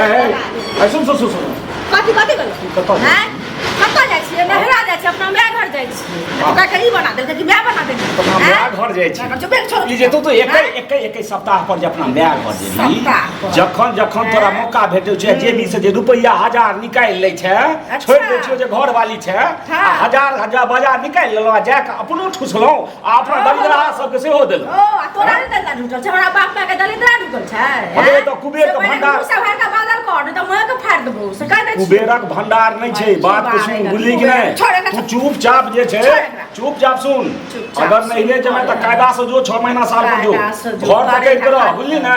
ए ए सुन सुन सुन सुन। कथी कथी भेलै? कतऽ जाइ? आँय? कतऽ जाइ छियै? नहिरा जाइ छियै, अपना माय घर जाइ छियै। ओकरा के ई बना देलकै कि माय बना देलकै? अपना माय आँय? घर जाइ छी। माय घर जो, बेग छोड़ू। ई जे तू तो एके आँय? एके एके सप्ताह पर जे अपना माय घर जेबही, सप्ताह पर। जखन जखन तोरा आँय? मौका भेटै छै, जेबी से जे रुपैआ हजार निकालि लै छै, छोड़ि दै छियौ जे घरवाली छै, आ हजार हजार बाजार निकालि लेलहुँ आ जाके अपनो ठुसलहुँ आ अपना दरिद्रहा सबके सेहो देलहुँ। ओ, आ तोरा नहि दलिद्रा ढुकल छै? हमरा बाप माय के दलिद्रा ढुकल छै? अरे आँय? तऽ कुबेर के से पहिले भंडार- मुँह से भरि कऽ बादल कर, नहि तऽ मुँहे के फाड़ि देबौ, से कहि दै छियौ। कुबेरक भंडार नहि छै। की बात के बात सुन, है, बुझली कि कुबेर। नहि? छोड़ एकरा, तू चुपचाप जे छै, छोड़ एकरा। चुपचाप सुन। चुपचाप अगर सुन। नहि ले जेबै तऽ कायदा से जो, 6 महीना साल पर जो, कायदा से जो, घर पकड़ि के रह, करे बुझली ने?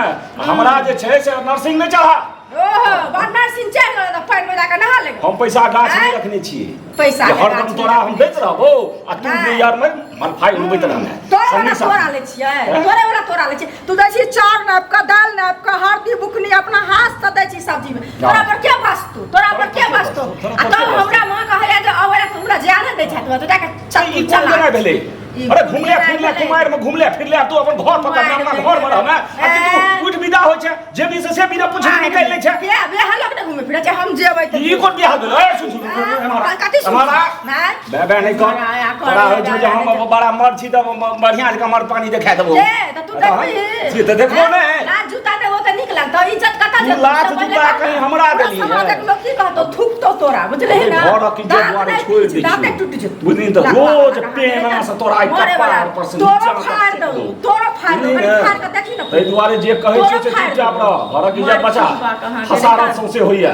हमरा जे छै से नर्सिंग नहि चढ़ा। ओहो, नर्सिंग चढ़ि गेल तऽ पानिमे जाकऽ नहा लेबै। हम पैसा गाछ नहि आँय? रखने छियै पैसा जे के हरदम गाछ तोरा नहि हम दैत रहबो आ तू नहि। यार में मलफाइ उड़बैत रहमे। तोरे वाला संगी साथी। तोरा लै छियै, आँय? तोरे वाला तोरा लै छियै। तू दै छी चाउर नापि कऽ, दालि नापि कऽ, हरदी बुकनी अपना हाथ से दै छी सब्जीमे। तोरा पर के भसतौ? तोरा पर के भसतौ? तोरा आ पर तब के भसतौ? हमरा माँ कहैया जे अबै तऽ हमरा जाय नहि दै छथि, तऽ जाकऽ चल ई कोन चला। जगह भेलै? ई अरे घुमले कोन फिरले भेलै? कुमारि में घुमले फिरले आ तू अपन घर पकड़ने अपना कुमारि घर में रहमे आ कि तू ऐं। उठि विदा होइ छै, जेबी से से बिना पूछने निकालि लै छै। बियाह बियाह लोक नहि घुमै फिरै छै, हम जेबै तऽ ई कोन बियाह भेलै? ए, सुन सुन सुन, सुन, एम्हर आ। कथी सुन? एम्हर आ। नहि। बे बे नहि कर। एम्हर आ, कर, तोरा होइ छौ जे नहि, हम नहि। बड़ा मर्द छी तऽ बढ़िआँ जकाँ मर्द पानी देखा देबौ। के तऽ तू देखबही? से तऽ देखबो नहि। लात जूता देबो तऽ नीक लगतौ, इज्जत कतऽ तू जेतौ? लात से पहिले जूता कह ने। कहीं हमरा पूरा देली समाजक है। लोक की कहतौ, थूकतौ तोरा, बुझलिही ने? घरक इज्जत दाँत दुआरे नहि छोड़ि दै दाँते छियौ। टूटि जेतौ। बुझलिही तऽ लखवा रोज लखवा पेना से तोरा आइ मरे कपार वाला। पर से तोरो नीचा तक फाड़ि फेंक देबौ, देबौ। तोरो फाड़ि देबौ, बुझलिही कनि ने? फाड़ि कऽ देखी ने। ताहि दुआरे जे कहै तोरो छियौ से फाड़ि चुपचाप देबौ। रह, घरक इज्जत मारि बचा। खिबा कहाँ के हसारत रे। सौंसे होइया,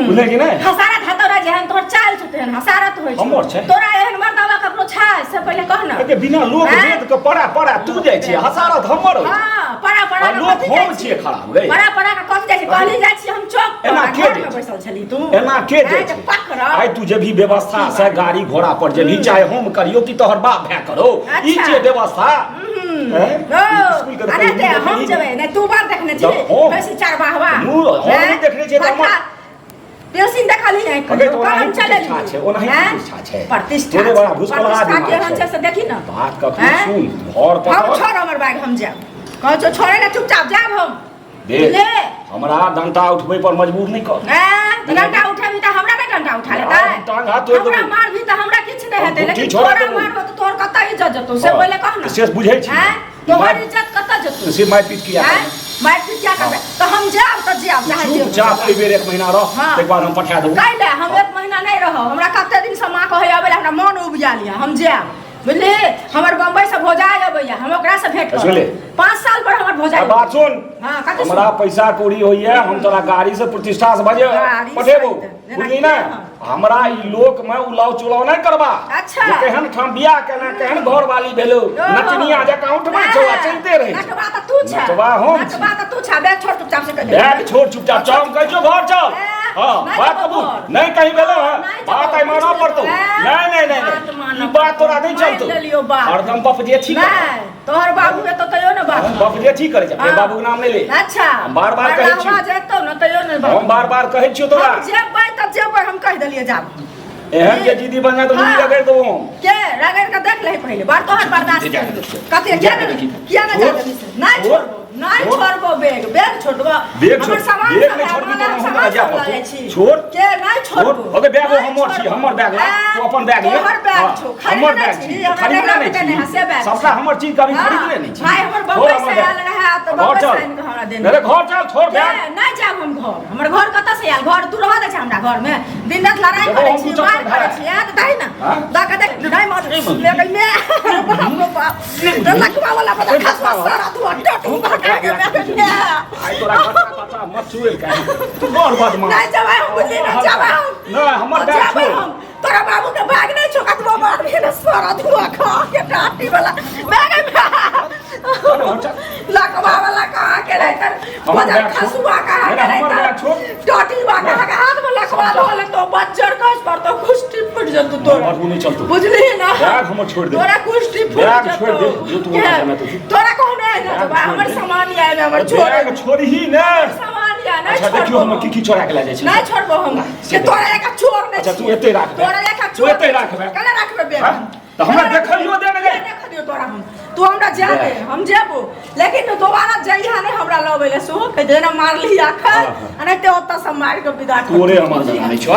बुझलिही कि नहि? हसारत हेतौ रे, जेहन तोहर चाल छौ तेहन हसारत होइ छै। हमर छै? तोरा एहन मर्दावा ककरो छै से पहिले कह ने। एके बिना लोक आँय? वेद के पड़ा पड़ा तू जाइ छी, हसारत हमर होइ छै। हाँ, पड़ा पड़ा आ के लोक कथी हम जाइ छी? छियै खराब गै। पड़ा पड़ा के कथी जाइ छी? कहली जाइ छी हम चौक पर, एना आ के घर जाइ में छै? बैसल छली तू। एना के जाइ आँय, छै? जे पकड़। आइ तू जे भी व्यवस्था से गाड़ी घोड़ा पर जेबही, चाहे हम करियौ कि तोहर बाप भाय करो, ई अच्छा। जे व्यवस्था हैं? ओ, स्कूल के तऽ अरे कहियो ते हम देखली जेबै नहि, तू बार देखने छी तऽ हम- बेसी चार बाहवा। मुँह- हम नहि देखने छियै तऽ हमर- पेंसिल देखली है? अगे तऽ ओनाही कलम चलेली। प्रतिष्ठा छै, ओनाही हैं? प्रतिष्ठा छै। प्रतिष्ठा तोरे छै। बड़ा भुसकोलहा प्रतिष्ठा दिमाग केहन छै। छै से देखी ने। बात कखनो हैं? सुन, घर हम पकड़। छोड़ हमर बैग, हम जायब। कहै छौ छोड़े ने, चुपचाप जायब हम। देख, ले। हमरा डंटा उठबै पर मजबूर नहि कर। ऐं, डंटा उठेबी तऽ हमरा नहि डंटा उठा लेतै? हम टांग हाथ तोड़ि हमरा देबौ। मारबी तऽ हमरा किछु नहि हम हेतै, घुट्ठी लेकिन छोड़ा तोरा देबौ। मारबो तऽ तोहर कतऽ इज्जत जेतौ से हाँ, पहिले कह ने। से बुझै छी। ऐं, तोहर इज्जत कतऽ जेतौ? से मारि पीट किया ऐं, करबै? मारि पीट किया करबै? तऽ हम जायब तऽ जायब, चाहे जे हो। चुपचाप एहि बेर एक महीना रह, हाँ। ताहिके बाद हम पठा देबौ। कैले हम एक महीना नहि रहब? हमरा कते दिन से माँ कहै आबै लए, हमरा मन उबियाल यऽ, हम जायब, बुझलिही? हमर बम्बई से भौजाइ अबैया, हम ओकरा से भेंट करब। सुनले? 5 साल पर हमर भौजाइ आ बात सुन। हाँ, कथी सुन? हमरा पैसा कौड़ी होइया, हम तोरा गाड़ी से प्रतिष्ठा से बजे गाड़ी से पठेबौ, जेना बुझली ने? की? हमरा ई लोक में उलाव चुलाव नहि करबा। अच्छा। जे केहन ठाम बियाह केना, केहन घर वाली भेलो, नचनिया जकाँ उठबै छौ आ चलिते रहै छौ। नटवा तऽ तू छै। नटवा हम छी। नटवा तऽ तू छै। बैग छोड़, चुपचाप से कहि दे। बैग छोड़, चुपचाप चल, हम कहै छियौ घर चल। ए, हाँ, नहि बात जेबौ कबूल। घर। नहि कहीं भेलो है, नहि जेबौ, बात आइ मानऽ पड़तौ। ए, नहि नहि नहि बात नहि, मानऽ ई बात तोरा नहि मानि चलतौ। लेलियौ बात। हरदम बप जे ठीक नहि, तोहर बाबू एतौ तैयो ने बात। बप जे ठीक करै छै, फेर हाँ। बाबूके नाम नहि ले। अच्छा। हम बार बार कहै छियौ। मरदावा जेतौ ने तैयो ने बात। हम बार बार कहै छियौ तोरा। हम जेबै तऽ जेबै, हम कहि देलियै जाब। एहन के जीदी बन जाए तऽ मुड़ी हाँ। रगड़ि देबौ हम। के रगड़ के देख ले पहिले बार, तोहर बर्दाश्त जा के कर। देखियौ। कथी? जा के देखी। किया ना छोड़। जा देबी से? नहीं छोड़। छोड़बो, नहीं छोड़। छोड़बो, बैग बैग छोड़बो। बैग हमर छोड़। सामान बैग सब नहीं है, छोड़बी हमरा तऽ हम सामान तोरा जाय सब लऽ पड़तौ। जाइ छी। छोड़। के नहीं छोड़बो। छोड़। ओके, बैग नहीं हमर छी, छोड़बो। हमर बैग ला। ऐं, तू अपन बैग ले। तोहर बैग हाँ, छौ, हमर खरीदने बैग छी, छी, हमरा खरीदने नैहरा नहि में देने छी। है, से बैग सबटा छै। हमर चीज कभी हाँ, खरीदले नहि छी। भाई हमर छोड़ बम्बई हमर से बैग। आयल रहे तऽ घर बम्बई चल। से आनि कऽ हमरा देने। नहीं, घर चल, छोड़ के बैग। नहीं जायब हम घर, हमर घर कतऽ से आयल? घर तू रह दै छै हमरा घर में, दिन रात लड़ाई देखो, करै हम छी, दू चक्कर मार करै भए। छी, तऽ दही ने हाँ? दऽ के देख। नहीं मार ले गई मैं, बाप रे बाप, तो लखवा वाला पता खसवा सारा तू टटू भगा के मैं। आइ तोरा कच्चा कच्चा मत छुएल काहे तू बड़ बदमाश। नहीं जाबै हम, बुझली ना? जाबै हम। नहीं, हमर बैग जाबै छोड़। हम। तोरा बाबू के बैग नहीं छौ, कतबो मार भी ने सारा धुआं खा के टाटी वाला बैग लखवा वाला कहाँ के रहतन? हमर बजर बैग छोड़। खसुआ कहाँ के मेरा हमर रहतन? बैग छोड़। टाटी बा कहाँ के हाथ में लखवा धोले तो बच्चर कस पर तो कुश्ती फुट जतौ तोरा। हमर नहीं चलतो। बुझली ना? बैग हमर छोड़ दे। तोरा कुश्ती फुट बैग जतौ। छोड़ दे, जो तू के? ओना जाना तो जो। तोरा कहने है ना बैग जब छोड़ हमर दे। सामान या हमर छोड़। बैग छोड़ही ने। सामान या नहीं अच्छा, देखियो छोड़बो हमर की की चोरा के ले जाइ छै। नहीं छोड़बो हम से के देख। तोरा लेखा चोर नहीं अच्छा, तू छियै। एतै राख बैग। तोरा लेखा तू चोर एतै नहीं राख छियै। बैग। केना राखबै बैग? हाँ? तऽ हमरा देखैयो दे ने गई। देख दियो तोरा हम तू हमरा जा दे हम जेबो लेकिन दोबारा जइहा नहीं हमरा लबै ले सेहो कहि दे जेना मारली आखर हाँ, हाँ। आ नहीं ते ओतऽ से मारि के विदा कर तोरे हमर नहि छौ।